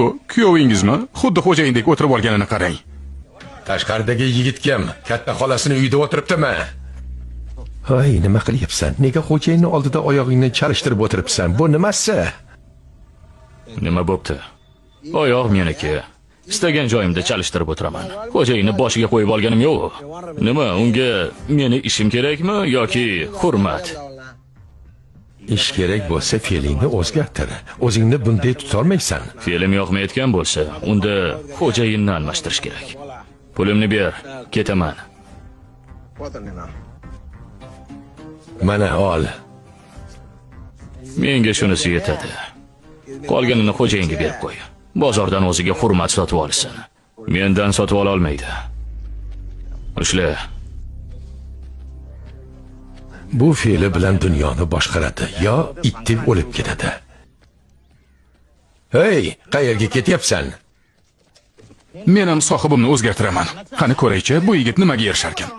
Kuyovingizmi? Xuddi xo'jayindek o'tirib olganini qarang. Tashqaridagi yigit kim? Katta xolasini uyda o'tiribdimi? Voy, nima qilyapsan? Nega xo'jayinni oldida oyog'ingni chalishtirib o'tiribsan? Bu nimasi? Nima bo'pti? Oyoq meniki. Istagan joyimda chalishtirib o'tiraman. Xo'jayinni boshiga qo'yib olganim yo'q. Nima, unga meni ishim kerakmi yoki hurmat? Ish kerak bo'lsa fe'lingni o'zgartir. O'zingni bunday tutolmaysan. Fe'lim yoqmayotgan bo'lsa, unda xo'jayinni almashtirish kerak. Pulimni ber, ketaman. Mana ol. Menga shunisi yetadi. Qolganini xo'jayinga berib qo'y. Bozordan o'ziga hurmat sotib olsin. Mendan sotib ola olmaydi. Ushla. Bu fe'li bilan dunyoni boshqaradi, yo itdek o'lib ketadi. Hey, qayerga ketyapsan? Men ham sohibimni o'zgartiraman. Qani ko'raychi, bu yigit nimaga erisharkan?